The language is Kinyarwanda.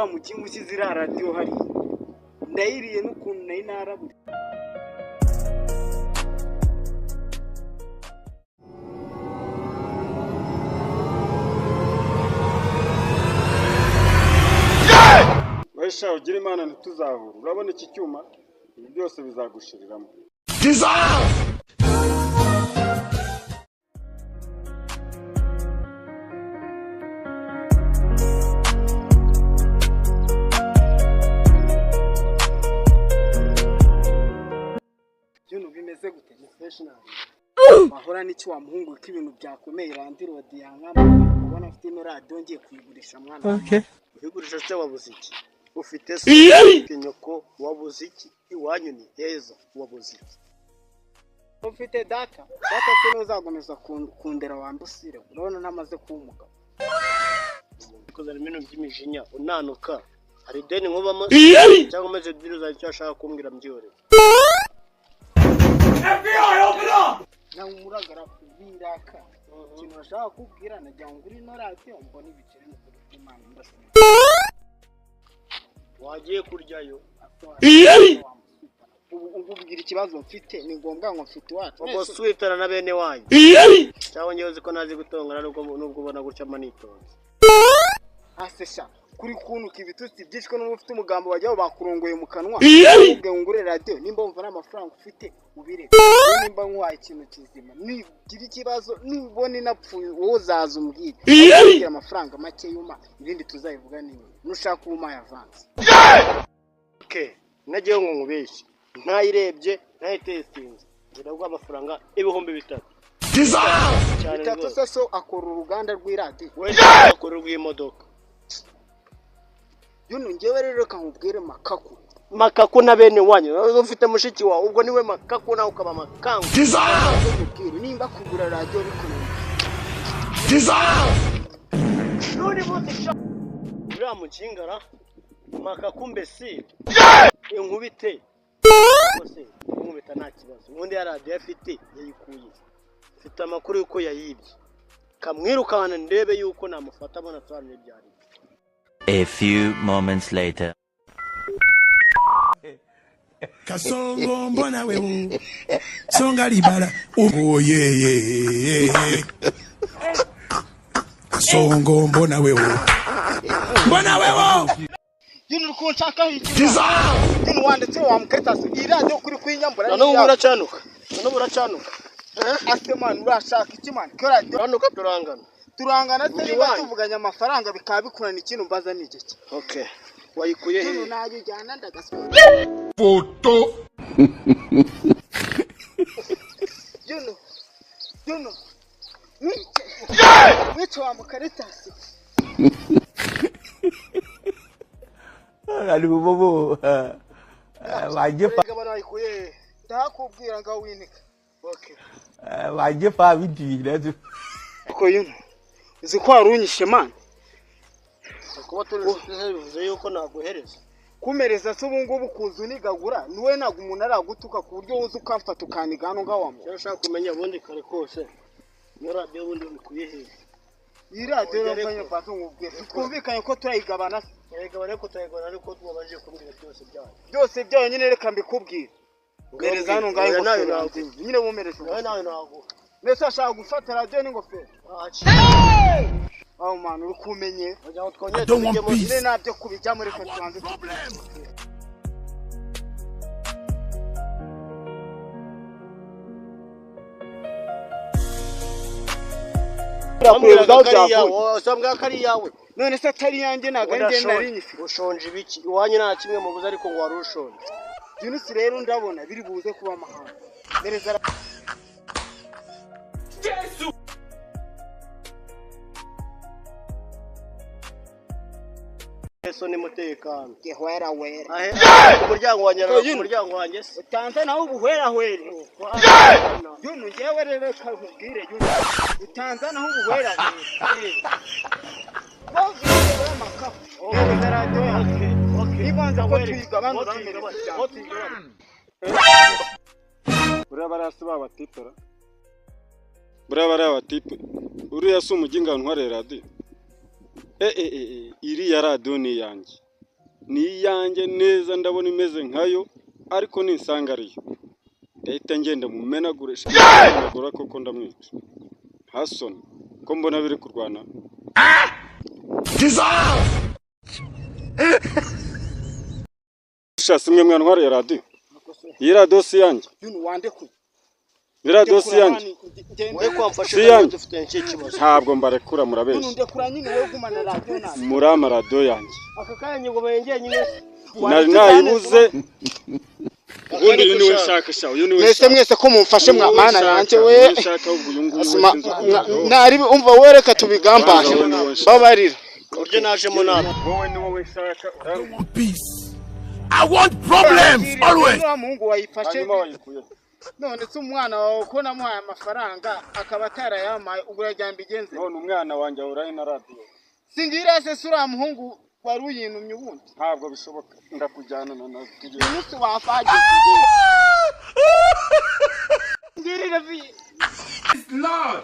Uriya mukingo ushyize iriya radiyo hariya ndayiriye n'ukuntu nari narabura. Wesha ugira Imana ntituzahura. Urabona iki cyuma, ibi byose bizagushiriramo. Ibintu bimeze gute? Ni fresh nabi. Wahora n'iki wa muhungu ko ibintu byakomeye? Landlord yankama ubona afite ino radiyo ngiye kuyigurisha mwana. Okay. Uyigurisha se wabuze iki? Ufite se, ufite nyoko, wabuze iki? Iwanyu ni heza, wabuze iki? Ufite data, data se ntuzagomeza kundera wambusire? Urabona ntamaze kuba umugabo. Kuzana ibintu by'imijinya unanuka. Hari ideni nkubamo cyangwa umaze diri uzajya icyo ashaka kumbwira mbyihorere. Nawe umuragara biraka. Ikintu bashaka kubwira, nagira ngo uri ino radiyo mbone ibiceri n'ukuri kw'Imana ndasoma. Wagiye kuryayo. Ubu ubwira ikibazo mfite, ni ngombwa ngo mfite iwacu. Ubwo switana na bene wanyu. Cyangwa ngewe uzi ko ntazi gutongana nubwo ubona gutya mba nitonze. Ase sha, kuri kunuka ibitutsi byishwe n'uba ufite umugambo bajyaho bakurongoye mu kanwa. Ubwe ngure radiyo, nimba wumva nta mafaranga ufite ubireke. Wowe nimba nkuhaye ikintu kizima, nigira ikibazo nubona inapfuye wowe uzaza umbwire. Umbwire amafaranga make yuma, ibindi tuzabivuga n'inyuma. Nushaka uba umpaye avanse. Okay, nagiye ngo nkubeshye. Ntayirebye, ntayitestinze. Ngira amafaranga 3000. Cyane 3 rwose. se so akora uruganda rw'iradiyo? Wenda akora urw'imodoka. Yuno njyewe rero reka nkubwire makaku. Makaku na bene wanyu. Ufite mushiki wawe, ubwo niwe makaku nawe ukaba makangu. Nkubwire nimba kugura radiyo bikomeye. Nuri bose sha. Uriya mukingara makaku mbese inkubite. Rwose inkubita nta kibazo. Ubundi ya radiyo afite yayikuye. Mfite amakuru yuko yayibye. Kamwirukana ndebe yuko namufata abona asobanura ibyo ari byo. A few moments later. Kasongo mbona wewe songa libala oh yeah. Kasongo mbona wewe, mbona wewe. Yuno uri kunshakaho iki? Yuno wanditse wa mukaritasi iyi radiyo kuri kuyinyambura. Na n'ubu uracanuka. Na n'ubu uracanuka. Ase mani, urashaka iki mani? Ko radiyo Uranuka turangana. turangana se? Niba Iwanyu. tuvuganye amafaranga bikaba bikurana, ikintu mbaza ni igiki? Okay. Wayikuye Yuno he? nayijyana ndagaswa. Photo. Yuno, yuno mwice, mwice wa mukaritasi. Ali bobo. Waje fa Urayigabana wayikuye he? Ndahakubwira ngo winika. Okay. waje fa binti letu. Ko yuno uzi ko wari unyishe mani? Kuba turi inshuti se bivuze yuko naguhereza? Kumereza se ubu ngubu kuza unigagura niwe? Ntabwo umuntu aragutuka ku buryo wuza ukamfata ukaniga hano ngaho wamu. Cyangwa ushaka kumenya ubundi kare kose. Iyo radiyo ubundi wabikuye he? Iyi radiyo Ongera rero ariko. mbanza nkubwire, twumvikanye ko turayigabana se? Turayigabana ariko turayigabana ariko wabanje kumbwira byose byayo. Byose byayo nyine reka mbikubwire. Mpereza hano ngaho Oya, nawe ingofero naguha. yanjye nyine, bumereze. Nawe nawe naguha. Mbese washaka gufata radiyo n'ingofero? Waci. Aho mwana uri kumenye. Wagira ngo twongere I don't want tubijyemo. peace. Nyine nabyo kubijyamo, reka tubanze Problem. Kureba aho Wambwiraga ko ari byavuye. iyawe. Wambwira ko ari iyawe. None se atari iyanjye ntabwo ari njye nari nyifite? Ushonje ibiki? Iwanyu nta kimwe mubuze ariko ngo wari ushonje. Yunusi rero ndabona biri buze kuba amahanga. Mpereza. Yesu ni mutekano. Gihwera wera. Ahe, ku muryango wanjye, ku muryango wanjye se. Utanze nawe ubuhwerahwere. Yuno njyewe rero reka nkubwire Yuno, utanze naho ubuhwerahwere. Bavuye amakafu. Mpereza radiyo yanjye. Nibanza ko tuyigabana urampereza cyane. Buriya bariya si ba batipera? Buriya bariya batipe, uriya si umuginga ntwareye radiyo? E e e e, iriya radiyo ni iyanjye. Ni iyanjye neza, ndabona imeze nkayo, ariko ninsanga ariyo ndahita ngenda mumenagure menagura koko ndamwica. Nta soni ko mbona biri kurwana. Sha, si mwe mwantwariye radiyo? Iyi radiyo si iyanjye. Yunu, wandekuye. Iyi radiyo si iyanjye. Wowe ko wamfashe Si yanjye. dufite icyo kibazo. Ntabwo mbarekura, Yunu, murabeshya. ndekura nyine, wowe gumana radiyo nabi. Muri amaradiyo yanjye Aka kanya ngo bayengeye nyine. Nari nayibuze ubundi. Uyu niwe nshaka sha, uyu niwe Mwese nshaka. mwese ko mumfashe Uyu niwe mwana nshaka, yanjye niwe we. nshaka ahubwo uyu nguyu we Asuma, sinzi ukuntu. Nari umva wowe, reka tubigambane. Wowe niwe nshaka. Babarira. Uburyo najemo nabi. Wowe ni wowe nshaka. Peace. I want problems always. Uriya muhungu wayifashe. Hanyuma wayikuye? None se umwana wawe ko namuhaye amafaranga akaba atarayampaye, ubwo uragira mbigenze? None umwana wanjye ahurahe na radiyo? Singira se, si uriya muhungu wari uyintumye ubundi? Ntabwo bishoboka, ndakujyana na nawe tugiye. Uyu munsi wafagiye kugenda. Ngirira vi. Lord.